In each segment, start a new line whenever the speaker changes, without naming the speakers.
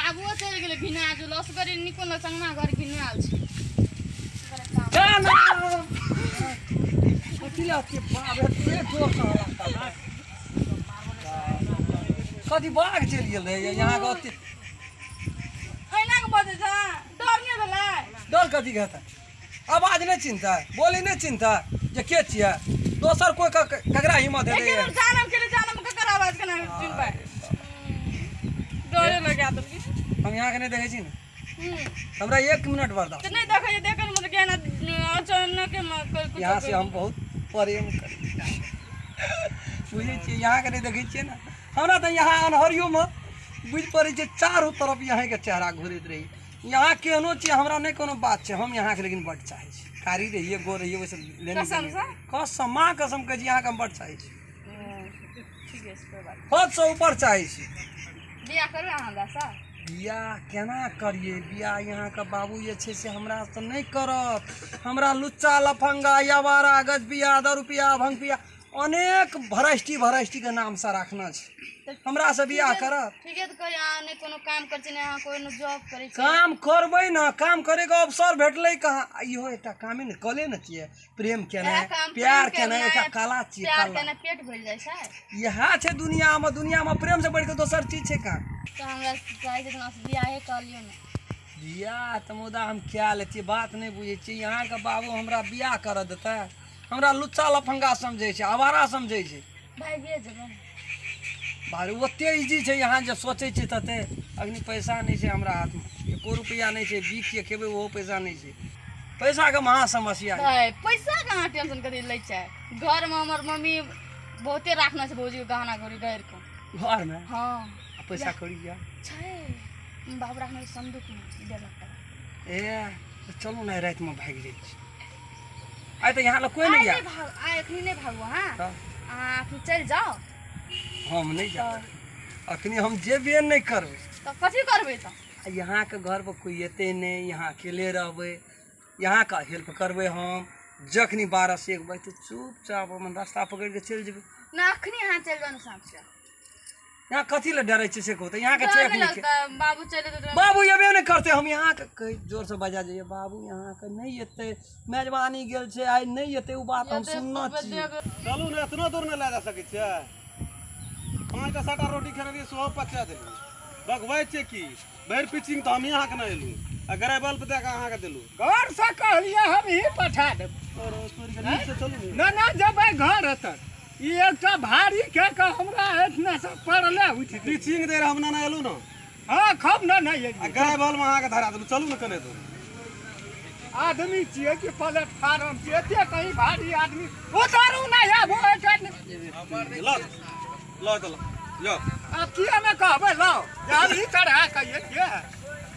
बाबुओ चलि गेलै घिना जो लसगरे निको न चंगना घर घिनायल छै।
कथी ला के बाप रे जोर से हल्ला कथी बाघ चलि गेल रहे यहाँ के ओते
एना के बजै छ डर नै भेलै?
डर कथी के हेतै? आवाज नहि चिन्हतै, बोली नहि चिन्हतै जे के छियै? दोसर कोइ ककरा हिम्मत हेतै?
लेकिन जानम के जानम ककर आवाज केना चिन्हबै? डरे लगा देलकै।
हम यहाँ के नहि देखै छी ने, हमरा 1 मिनट बर्दाश्त
नहि देखै छै। देखन मतलब केना अचानक के
यहाँ से हम बहुत प्रेम करै बुझै छियै। यहाँ के नहि देखै छियै ने, हमरा तऽ यहाँ अन्हरियोमे बुझि पड़ै छै चारू तरफ यहाँके चेहरा घुरैत रही। यहाँ केहनो छियै हमरा नहि कोनो बात छै, हम यहाँके लेकिन बड्ड चाहै छी। कारी रहियै गोर रहियै ओहिसँ लेने कसम माँ कसम कहै छी यहाँके हम बड्ड चाहै छी, हदसँ ऊपर चाहै छी।
बियाह करबै अहाँ हमरासँ?
बियाह केना करियै? बियाह यहाँके बाबू जे छै से हमरासँ नहि करत। हमरा लुच्चा लफंगा अवारा गजबिया दरुपिया भंगपिया अनेक भरष्टी भरष्टीके नामसँ रखना छै, हमरासँ बियाह करत?
ठीके तऽ कहै अहाँ नहि कोनो काम करै छी, नहि अहाँ कोनो जॉब करै छी।
काम करबै ने, काम करैके अवसर भेटलै कहाँ? इहो एकटा कामे ने कले ने छियै, प्रेम केनाइ प्यार केनाइ एकटा कला छियै।
प्यार केनाइ पेट भरि जाइ छै।
इएह छै दुनियामे, दुनियामे प्रेमसँ बढ़िकऽ दोसर चीज छै कहाँ?
तऽ हमरा चाहै छै तऽ बियाहे कऽ लियौ ने।
बियाह तऽ मुदा हम कए लै छियै, बात नहि बुझै छियै। यहाँके बाबू हमरा बियाह करऽ देतै? हमरा लुच्चा लफंगा समझै छै, आवारा समझै छै।
भागिए जेबै
भारी ओते इजी छै यहाँ जे सोचै छै तते। अखनी पैसा नहि छै हमरा हाथमे, एको रुपैआ नहि छै। बीक के खेबै ओहो पैसा नहि छै। पैसाके महा समस्या
है। पैसा कहाँ टेंशन कथी लै छै? घरमे हमर मम्मी बहुते राखने छै भौजीके गहना घड़ी गैर के
घरमे।
हाँ
पैसा कौड़ी
छै बाबू राखने संदूकमे 1.5 लाख टाका।
ए चलू ने रातिमे भागि जाइ छी। आइ तऽ यहाँ लग कोइ नहि
आयल। आइ अखनी नहि भागू अहाँ, अहाँ अखनी चलि जाउ।
हम नहि जायब अखनी, हम जेबे नहि करबै।
तऽ कथी करबै तऽ?
यहाँके घर पर कोइ एतै नहि, यहाँ अकेले रहबै, यहाँके हेल्प करबै हम। जखनी 12 से 1 बजतै चुपचाप अपन रास्ता पकड़ि कऽ चलि जेबै।
ना अखनी अहाँ चलि जाउ ने साँझ से।
यहाँ कथी लए डरै छै से कहू तऽ? यहाँके छै अखनी
बाबू चलि जेतै,
बाबू एबे नहि करतै। हम यहाँके कहै जोरसँ बजा जइयै बाबू यहाँके नहि एतै, मेजबानी गेल छै आइ नहि एतै, ओ बात हम सुनना छियै।
चलू ने एतना दूर नहि लए जा सकै छियै? 5टा 7टा रोटी खेने रहियै सेहो पचा देलियै। बगबै छियै की भरि पिचिंग तऽ हमही अहाँके नहि एलहुँ आ ग्रेवल पर दए कऽ अहाँके देलहुँ।
घरसँ कहलियै हमही पठा देब। ना ना जेबै घर एतऽ ई एकटा भारी के के हमरा एतने से पड़ले उठि
पिचिंग दे हम ना एलहुँ ने।
हाँ खब ना नहीं
आ ग्रेवल में अहाँके धरा देलहुँ। चलू ने कने दूर।
आदमी छियै कि प्लेटफार्म छियै? एते कहीं भारी आदमी उतारू ना आबो।
लऽ चल जाओ।
अब किया ने कहबै लाओ हम ही चढ़ा कहिए के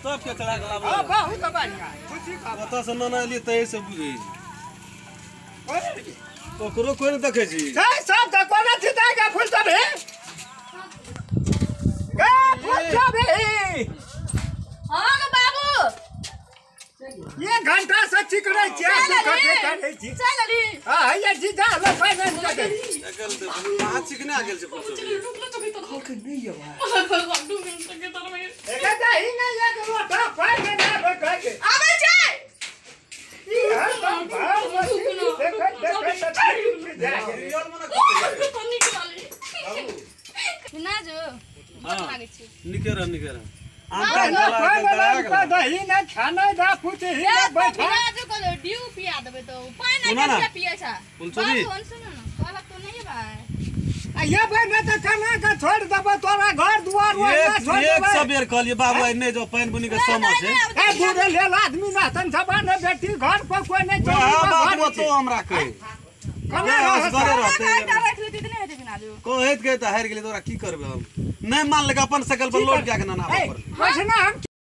तब के चढ़ा के लाबो।
हां बहुत बढ़िया खुशी खबर।
ओतऽ से ना एलियै तै से बुझै छी ओकरो कोइ नहि देखै छी।
छै सब तऽ कोना छी दाइ फूल सब हे गे फूल सब हे।
हां गे बाबू
ये घंटा से चिकरै छियै करै छी।
चल अली।
हां हैया जीजा ल पानि आनि के
एकल तऽ अहाँ चिकना गेल छै फूल सब।
रुक ल तभी तो
कहलकै नहि एबै।
2 मिनट के तर में
एका दही नहि एक लोटा पानि नहि आबै कहै
आबै छै।
ई हरदम भाव देखै देखै तऽ
रियल मने
कथी ना जो बड़ लागै छै।
निके रह निके रह।
दही नहि खाना दा पूछे ही बैठा
जो कह ड्यू पिया देबै तऽ पानि नहि पियै छै। बाबू सुन न कहलक तो नहीं भाई
आ ये बने तऽ केना के छोड़ देबै तोरा घर दुआर ओहिना छोड़ देबै।
100 बेर कहलियै बाबू आइ नहि जाउ पानि बुनी के समय छै।
ए दूरे लेल आदमी रहतन जबान बेटी घर पर कोइ नहि
चलि बाबू तो हमरा कहि
केना
रहतै कहैत कहैत हारि गेलियै तोरा की करबै हम। नहि मानलक अपन सकल पर लोड कए के नाना पर
वैसना हम।